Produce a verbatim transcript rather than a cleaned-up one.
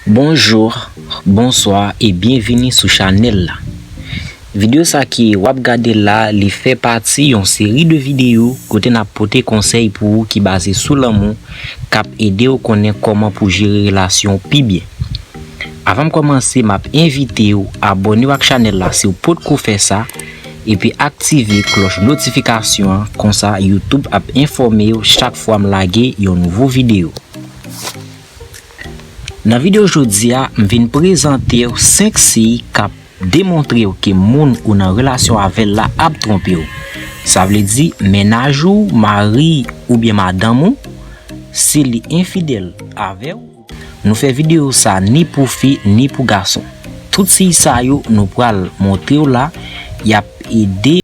Bonjou, bonswa e byenvini sou chanèl la. Videyo sa ki w ap gade la, li fè pati yon seri de videyo kote n ap pote konsèy pou ou ki baze sou lanmou, k ap ede w konnen kòman pou jere relasyon w pi byen. Avan m kòmanse, m ap envite w abòne w ak chanèl la si w potko fè sa, epi aktive klòch notifikasyon an, konsa YouTube ap enfòme w chak fwa m lage yon nouvo videyo. Nan videyo jodi a, m vin prezante w senk siy k ap demontre w ke moun ou nan relasyon avè l la ap twonpe w. Sa vle di, mennaj ou, mari oubyen madanm ou, si li enfidèl avè w. Nou fè videyo sa ni pou fi, ni pou gason. Tout siy sa yo nou pral montre w la, y ap ede